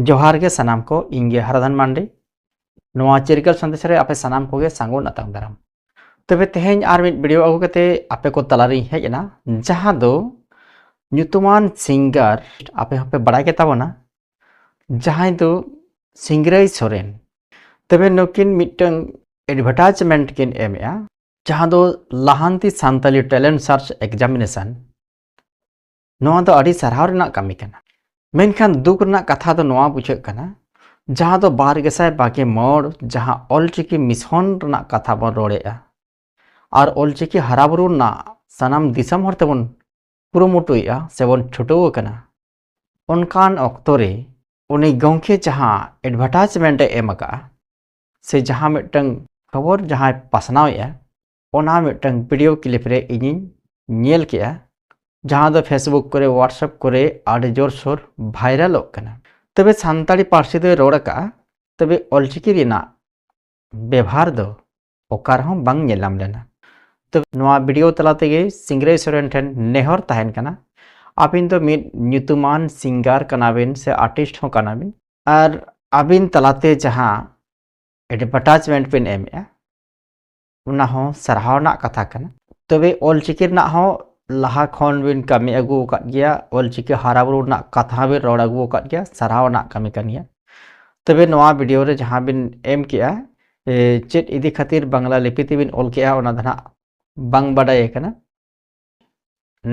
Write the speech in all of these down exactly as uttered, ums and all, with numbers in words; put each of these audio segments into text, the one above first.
ᱡᱚᱦᱟᱨ ᱜᱮ ᱥᱟᱱᱟᱢ ᱠᱚ, ᱤᱧ ᱜᱮ ᱦᱟᱨᱟᱫᱷᱚᱱ ᱢᱟᱱᱰᱤ᱾ ᱱᱚᱣᱟ ᱪᱤᱨᱜᱟᱹᱞ ᱥᱟᱸᱫᱮᱥ ᱨᱮ ᱟᱯᱮ ᱥᱟᱱᱟᱢ ᱠᱚᱜᱮ ᱥᱟᱹᱜᱩᱱ ᱟᱛᱟᱝ ᱫᱟᱨᱟᱢ᱾ ᱛᱚᱵᱮ ᱛᱮᱦᱮᱧ ᱟᱨ ᱢᱤᱫ ᱵᱷᱤᱰᱤᱭᱳ ᱟᱹᱜᱩ ᱠᱟᱛᱮ ᱟᱯᱮ ᱠᱚ ᱛᱟᱞᱟᱨᱤᱧ ᱦᱮᱡ ᱮᱱᱟ, ᱡᱟᱦᱟᱸ ᱫᱚ ᱧᱩᱛᱩᱢᱟᱱ ᱥᱤᱝᱜᱟᱨ, ᱟᱯᱮ ᱦᱚᱸᱯᱮ ᱵᱟᱲᱟᱭ ᱜᱮ ᱛᱟᱵᱚᱱᱟ, ᱡᱟᱦᱟᱸᱭ ᱫᱚ ᱥᱤᱝᱨᱟᱹᱭ ᱥᱚᱨᱮᱱ᱾ ᱛᱚᱵᱮ ᱱᱩᱠᱤᱱ ᱢᱤᱫᱴᱟᱝ ᱮᱰᱵᱷᱟᱨᱴᱟᱭᱤᱡᱽᱢᱮᱱᱴ ᱠᱤᱱ ᱮᱢᱮᱜᱼᱟ, ᱡᱟᱦᱟᱸ ᱫᱚ ᱞᱟᱦᱟᱱᱛᱤ ᱥᱟᱱᱛᱟᱞᱤ ᱴᱮᱞᱮᱱᱴ ᱥᱟᱨᱪ ᱮᱠᱡᱟᱢᱤᱱᱮᱥᱚᱱ᱾ ᱱᱚᱣᱟ ᱫᱚ ᱟᱹᱰᱤ ᱥᱟᱨᱦᱟᱣ ᱨᱮᱱᱟᱜ ᱠᱟᱹᱢᱤ ᱠᱟᱱᱟ᱾ ᱢᱮᱱᱠᱷᱟᱱ ᱫᱩᱠ ᱨᱮᱱᱟᱜ ᱠᱟᱛᱷᱟ ᱫᱚ ᱱᱚᱣᱟ ᱵᱩᱡᱷᱟᱹᱜ ᱠᱟᱱᱟ, ᱡᱟᱦᱟᱸ ᱫᱚ ᱵᱟᱨ ᱜᱮᱥᱟᱭ ᱵᱟᱜᱮ ᱢᱚᱬ, ᱡᱟᱦᱟᱸ ᱚᱞᱪᱤᱠᱤ ᱢᱤᱥᱚᱱ ᱨᱮᱱᱟᱜ ᱠᱟᱛᱷᱟ ᱵᱚᱱ ᱨᱚᱲᱮᱫᱼᱟ ᱟᱨ ᱚᱞᱪᱤᱠᱤ ᱦᱟᱨᱟᱵᱩᱨᱩ ᱨᱮᱱᱟᱜ ᱥᱟᱱᱟᱢ ᱫᱤᱥᱚᱢ ᱦᱚᱲ ᱛᱮᱵᱚᱱ ᱠᱩᱨᱩᱢᱩᱴᱩᱭᱮᱫᱼᱟ ᱥᱮᱵᱚᱱ ᱪᱷᱩᱴᱟᱹᱣ ᱟᱠᱟᱱᱟ, ᱚᱱᱠᱟᱱ ᱚᱠᱛᱚ ᱨᱮ ᱩᱱᱤ ᱜᱚᱢᱠᱮ ᱡᱟᱦᱟᱸ ᱮᱰᱵᱷᱟᱨᱴᱟᱭᱤᱡᱽᱢᱮᱱᱴ ᱮ ᱮᱢ ᱟᱠᱟᱫᱼᱟ, ᱥᱮ ᱡᱟᱦᱟᱸ ᱢᱤᱫᱴᱟᱝ ᱠᱷᱚᱵᱚᱨ ᱡᱟᱦᱟᱸᱭ ᱯᱟᱥᱱᱟᱣᱮᱫᱼᱟ, ᱚᱱᱟ ᱢᱤᱫᱴᱟᱝ ᱵᱷᱤᱰᱤᱭᱳ ᱠᱞᱤᱯ ᱨᱮ ᱤᱧᱤᱧ ᱧᱮᱞ ᱠᱮᱜᱼᱟ, ᱡᱟᱦᱟᱸ ᱫᱚ ᱯᱷᱮᱥᱵᱩᱠ ᱠᱚᱨᱮ, ᱣᱟᱴᱥᱮᱯ ᱠᱚᱨᱮ ᱟᱹᱰᱤ ᱡᱳᱨᱥᱳᱨ ᱵᱷᱟᱭᱨᱟᱞᱚᱜ ᱠᱟᱱᱟ᱾ ᱛᱚᱵᱮ ᱥᱟᱱᱛᱟᱲᱤ ᱯᱟᱹᱨᱥᱤ ᱫᱚᱭ ᱨᱚᱲ ᱟᱠᱟᱫᱼᱟ, ᱛᱚᱵᱮ ᱚᱞᱪᱤᱠᱤ ᱨᱮᱱᱟᱜ ᱵᱮᱵᱷᱟᱨ ᱫᱚ ᱚᱠᱟ ᱨᱮᱦᱚᱸ ᱵᱟᱝ ᱧᱮᱞ ᱧᱟᱢ ᱞᱮᱱᱟ᱾ ᱛᱚᱵᱮ ᱱᱚᱣᱟ ᱵᱷᱤᱰᱤᱭᱳ ᱛᱟᱞᱟ ᱛᱮᱜᱮ ᱥᱤᱝᱨᱟᱹᱭ ᱥᱚᱨᱮᱱ ᱴᱷᱮᱱ ᱱᱮᱦᱚᱨ ᱛᱟᱦᱮᱱ ᱠᱟᱱᱟ, ᱟᱹᱵᱤᱱ ᱫᱚ ᱢᱤᱫ ᱧᱩᱛᱩᱢᱟᱱ ᱥᱤᱝᱜᱟᱨ ᱠᱟᱱᱟᱵᱤᱱ ᱥᱮ ᱟᱨᱴᱤᱥᱴ ᱦᱚᱸ ᱠᱟᱱᱟᱵᱤᱱ, ᱟᱨ ᱟᱹᱵᱤᱱ ᱛᱟᱞᱟᱛᱮ ᱡᱟᱦᱟᱸ ᱮᱰᱵᱷᱟᱨᱴᱟᱭᱤᱡᱽᱢᱮᱱᱴ ᱵᱤᱱ ᱮᱢᱮᱜᱼᱟ, ᱚᱱᱟ ᱦᱚᱸ ᱥᱟᱨᱦᱟᱣ ᱨᱮᱱᱟᱜ ᱠᱟᱛᱷᱟ ᱠᱟᱱᱟ᱾ ᱛᱚᱵᱮ ᱚᱞᱪᱤᱠᱤ ᱨᱮᱱᱟᱜ ᱦᱚᱸ ᱞᱟᱦᱟ ᱠᱷᱚᱱ ᱵᱤᱱ ᱠᱟᱹᱢᱤ ᱟᱹᱜᱩ ᱟᱠᱟᱫ ᱜᱮᱭᱟ, ᱚᱞᱪᱤᱠᱤ ᱦᱟᱨᱟᱵᱩᱨᱩ ᱨᱮᱱᱟᱜ ᱠᱟᱛᱷᱟ ᱦᱚᱸ ᱵᱤᱱ ᱨᱚᱲ ᱟᱹᱜᱩ ᱟᱠᱟᱫ ᱜᱮᱭᱟ, ᱥᱟᱨᱦᱟᱣ ᱨᱮᱱᱟᱜ ᱠᱟᱹᱢᱤ ᱠᱟᱱ ᱜᱮᱭᱟ᱾ ᱛᱚᱵᱮ ᱱᱚᱣᱟ ᱵᱷᱤᱰᱤᱭᱳ ᱨᱮ ᱡᱟᱦᱟᱸ ᱵᱤᱱ ᱮᱢ ᱠᱮᱜᱼᱟ, ᱮ, ᱪᱮᱫ ᱤᱫᱤ ᱠᱷᱟᱹᱛᱤᱨ ᱵᱟᱝᱞᱟ ᱞᱤᱯᱤ ᱛᱮᱵᱤᱱ ᱚᱞ ᱠᱮᱜᱼᱟ, ᱚᱱᱟ ᱫᱚ ᱱᱟᱦᱟᱜ ᱵᱟᱝ ᱵᱟᱰᱟᱭ ᱟᱠᱟᱱᱟ᱾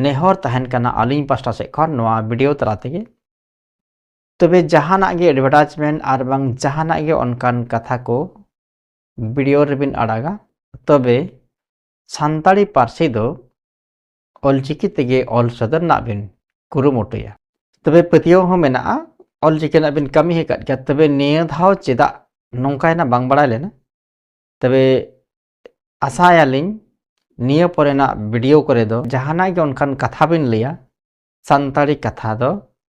ᱱᱮᱦᱚᱨ ᱛᱟᱦᱮᱱ ᱠᱟᱱᱟ ᱟᱹᱞᱤᱧ ᱯᱟᱥᱴᱟ ᱥᱮᱫ ᱠᱷᱚᱱ ᱱᱚᱣᱟ ᱵᱷᱤᱰᱤᱭᱳ ᱛᱟᱞᱟ ᱛᱮᱜᱮ᱾ ᱛᱚᱵᱮ ᱡᱟᱦᱟᱱᱟᱜ ᱜᱮ ᱮᱰᱵᱷᱟᱨᱴᱟᱭᱤᱡᱽᱢᱮᱱᱴ ᱟᱨ ᱵᱟᱝ ᱡᱟᱦᱟᱱᱟᱜ ᱜᱮ ᱚᱱᱠᱟᱱ ᱠᱟᱛᱷᱟ ᱠᱚ ᱵᱷᱤᱰᱤᱭᱳ ᱨᱮᱵᱤᱱ ᱟᱲᱟᱜᱟ, ᱛᱚᱵᱮ ᱥᱟᱱᱛᱟᱲᱤ ᱯᱟᱹᱨᱥᱤ ᱫᱚ ᱚᱞᱪᱤᱠᱤ ᱛᱮᱜᱮ ᱚᱞ ᱥᱚᱫᱚᱨ ᱨᱮᱱᱟᱜ ᱵᱤᱱ ᱠᱩᱨᱩᱢᱩᱴᱩᱭᱟ᱾ ᱛᱚᱵᱮ ᱯᱟᱹᱛᱭᱟᱹᱣ ᱦᱚᱸ ᱢᱮᱱᱟᱜᱼᱟ, ᱚᱞᱪᱤᱠᱤ ᱨᱮᱱᱟᱜ ᱵᱤᱱ ᱠᱟᱹᱢᱤ ᱟᱠᱟᱫ ᱜᱮᱭᱟ᱾ ᱛᱚᱵᱮ ᱱᱤᱭᱟᱹ ᱫᱷᱟᱣ ᱪᱮᱫᱟᱜ ᱱᱚᱝᱠᱟᱭᱮᱱᱟ ᱵᱟᱝ ᱵᱟᱲᱟᱭ ᱞᱮᱱᱟ᱾ ᱛᱚᱵᱮ ᱟᱥᱟᱭᱟᱞᱤᱧ ᱱᱤᱭᱟᱹ ᱯᱚᱨᱮᱱᱟᱜ ᱵᱷᱤᱰᱤᱭᱳ ᱠᱚᱨᱮ ᱫᱚ ᱡᱟᱦᱟᱱᱟᱜ ᱜᱮ ᱚᱱᱠᱟᱱ ᱠᱟᱛᱷᱟ ᱵᱤᱱ ᱞᱟᱹᱭᱟ, ᱥᱟᱱᱛᱟᱲᱤ ᱠᱟᱛᱷᱟ ᱫᱚ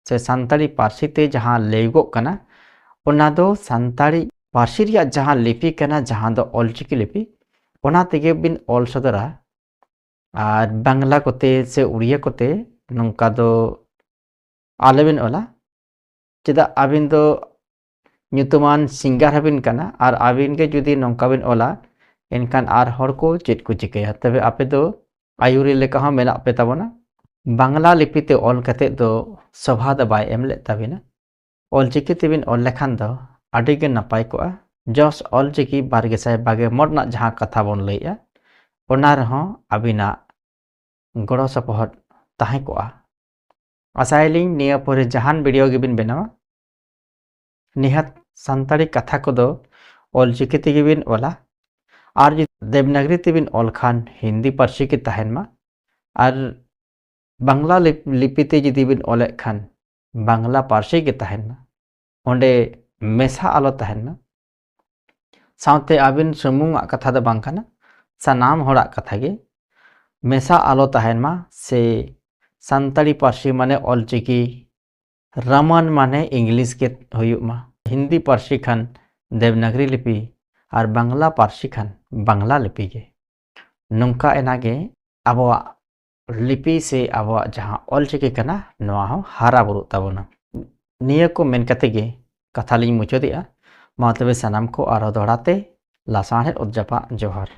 ᱥᱮ ᱥᱟᱱᱛᱟᱲᱤ ᱯᱟᱹᱨᱥᱤ ᱛᱮ ᱡᱟᱦᱟᱸ ᱞᱟᱹᱭᱚᱜᱚᱜ ᱠᱟᱱᱟ, ᱚᱱᱟ ᱫᱚ ᱥᱟᱱᱛᱟᱲᱤ ᱯᱟᱹᱨᱥᱤ ᱨᱮᱭᱟᱜ ᱡᱟᱦᱟᱸ ᱞᱤᱯᱤ ᱠᱟᱱᱟ, ᱡᱟᱦᱟᱸ ᱫᱚ ᱚᱞᱪᱤᱠᱤ ᱞᱤᱯᱤ, ᱚᱱᱟ ᱛᱮᱜᱮ ᱵᱤᱱ ᱚᱞ ᱥᱚᱫᱚᱨᱟ᱾ ᱟᱨ ᱵᱟᱝᱞᱟ ᱠᱚᱛᱮ ᱥᱮ ᱩᱲᱤᱭᱟ ᱠᱚᱛᱮ ᱱᱚᱝᱠᱟ ᱫᱚ ᱟᱞᱚᱵᱤᱱ ᱚᱞᱟ᱾ ᱪᱮᱫᱟᱜ, ᱟᱹᱵᱤᱱ ᱫᱚ ᱧᱩᱛᱩᱢᱟᱱ ᱥᱤᱝᱜᱟᱨ ᱦᱚᱸᱵᱤᱱ ᱠᱟᱱᱟ, ᱟᱨ ᱟᱹᱵᱤᱱ ᱜᱮ ᱡᱩᱫᱤ ᱱᱚᱝᱠᱟ ᱵᱤᱱ ᱚᱞᱟ, ᱮᱱᱠᱷᱟᱱ ᱟᱨ ᱦᱚᱲ ᱠᱚ ᱪᱮᱫ ᱠᱚ ᱪᱤᱠᱟᱹᱭᱟ? ᱛᱚᱵᱮ ᱟᱯᱮ ᱫᱚ ᱟᱹᱭᱩᱨᱤ ᱞᱮᱠᱟ ᱦᱚᱸ ᱢᱮᱱᱟᱜ ᱯᱮ ᱛᱟᱵᱚᱱᱟ᱾ ᱵᱟᱝᱞᱟ ᱞᱤᱯᱤ ᱛᱮ ᱚᱞ ᱠᱟᱛᱮᱫ ᱫᱚ ᱥᱚᱵᱷᱟ ᱫᱚ ᱵᱟᱭ ᱮᱢ ᱞᱮᱫ ᱛᱟᱵᱤᱱᱟ᱾ ᱚᱞᱪᱤᱠᱤ ᱛᱮᱵᱤᱱ ᱚᱞ ᱞᱮᱠᱷᱟᱱ ᱫᱚ ᱟᱹᱰᱤ ᱜᱮ ᱱᱟᱯᱟᱭ ᱠᱚᱜᱼᱟ᱾ ᱡᱚᱥ ᱚᱞᱪᱤᱠᱤ ᱵᱟᱨ ᱜᱮᱥᱟᱭ ᱵᱟᱜᱮ ᱢᱚᱬᱮ ᱨᱮᱱᱟᱜ ᱡᱟᱦᱟᱸ ᱠᱟᱛᱷᱟ ᱵᱚᱱ ᱞᱟᱹᱭᱮᱜᱼᱟ, ᱚᱱᱟ ᱨᱮᱦᱚᱸ ᱟᱹᱵᱤᱱᱟᱜ ᱜᱚᱲᱚ ᱥᱚᱯᱚᱦᱚᱫ ᱛᱟᱦᱮᱸ ᱠᱚᱜᱼᱟ᱾ ᱟᱥᱟᱭᱟᱞᱤᱧ ᱱᱤᱭᱟᱹ ᱯᱚᱨᱮ ᱡᱟᱦᱟᱱ ᱵᱷᱤᱰᱤᱭᱳ ᱜᱮᱵᱤᱱ ᱵᱮᱱᱟᱣᱟ, ᱱᱤᱦᱟᱹᱛ ᱥᱟᱱᱛᱟᱲᱤ ᱠᱟᱛᱷᱟ ᱠᱚᱫᱚ ᱚᱞᱪᱤᱠᱤ ᱛᱮᱜᱮ ᱵᱤᱱ ᱚᱞᱟ᱾ ᱟᱨ ᱡᱩᱫᱤ ᱫᱮᱵᱽᱱᱟᱜᱽᱨᱤ ᱛᱮᱵᱤᱱ ᱚᱞ ᱠᱷᱟᱱ ᱦᱤᱱᱫᱤ ᱯᱟᱹᱨᱥᱤ ᱜᱮ ᱛᱟᱦᱮᱱ ᱢᱟ, ᱟᱨ ᱵᱟᱝᱞᱟ ᱞᱤᱯ- ᱞᱤᱯᱤ ᱛᱮ ᱡᱩᱫᱤ ᱵᱤᱱ ᱚᱞᱮᱫ ᱠᱷᱟᱱ ᱵᱟᱝᱞᱟ ᱯᱟᱹᱨᱥᱤ ᱜᱮ ᱛᱟᱦᱮᱱ ᱢᱟ, ᱚᱸᱰᱮ ᱢᱮᱥᱟ ᱟᱞᱚ ᱛᱟᱦᱮᱱ ᱢᱟ᱾ ᱥᱟᱶᱛᱮ ᱟᱹᱵᱤᱱ ᱥᱩᱢᱩᱝᱟᱜ ᱠᱟᱛᱷᱟ ᱫᱚ ᱵᱟᱝ ᱠᱟᱱᱟ, ᱥᱟᱱᱟᱢ ᱦᱚᱲᱟᱜ ᱠᱟᱛᱷᱟ ᱜᱮ ᱢᱮᱥᱟ ᱟᱞᱚ ᱛᱟᱦᱮᱱ ᱢᱟ᱾ ᱥᱮ ᱥᱟᱱᱛᱟᱲᱤ ᱯᱟᱹᱨᱥᱤ ᱢᱟᱱᱮ ᱚᱞᱪᱤᱠᱤ, ᱨᱟᱢᱟᱱ ᱢᱟᱱᱮ ᱤᱝᱞᱤᱥ ᱜᱮ ᱦᱩᱭᱩᱜ ᱢᱟ, ᱦᱤᱱᱫᱤ ᱯᱟᱹᱨᱥᱤ ᱠᱷᱟᱱ ᱫᱮᱵᱽᱱᱟᱜᱽᱨᱤ ᱞᱤᱯᱤ, ᱟᱨ ᱵᱟᱝᱞᱟ ᱯᱟᱹᱨᱥᱤ ᱠᱷᱟᱱ ᱵᱟᱝᱞᱟ ᱞᱤᱯᱤ ᱜᱮ᱾ ᱱᱚᱝᱠᱟ ᱮᱱᱟᱜᱮ ᱟᱵᱚᱣᱟᱜ ᱞᱤᱯᱤ ᱥᱮ ᱟᱵᱚᱣᱟᱜ ᱡᱟᱦᱟᱸ ᱚᱞᱪᱤᱠᱤ ᱠᱟᱱᱟ, ᱱᱚᱣᱟ ᱦᱚᱸ ᱦᱟᱨᱟ ᱵᱩᱨᱩᱜ ᱛᱟᱵᱚᱱᱟ᱾ ᱱᱤᱭᱟᱹ ᱠᱚ ᱢᱮᱱ ᱠᱟᱛᱮ ᱜᱮ ᱠᱟᱛᱷᱟ ᱞᱤᱧ ᱢᱩᱪᱟᱹᱫᱮᱜᱼᱟ᱾ ᱢᱟ ᱛᱚᱵᱮ ᱥᱟᱱᱟᱢ ᱠᱚ ᱟᱨᱦᱚᱸ ᱫᱚᱦᱲᱟ ᱛᱮ ᱞᱟᱥᱟᱬᱦᱮᱫ ᱚᱛ ᱡᱟᱯᱟᱜ ᱡᱚᱦᱟᱨ᱾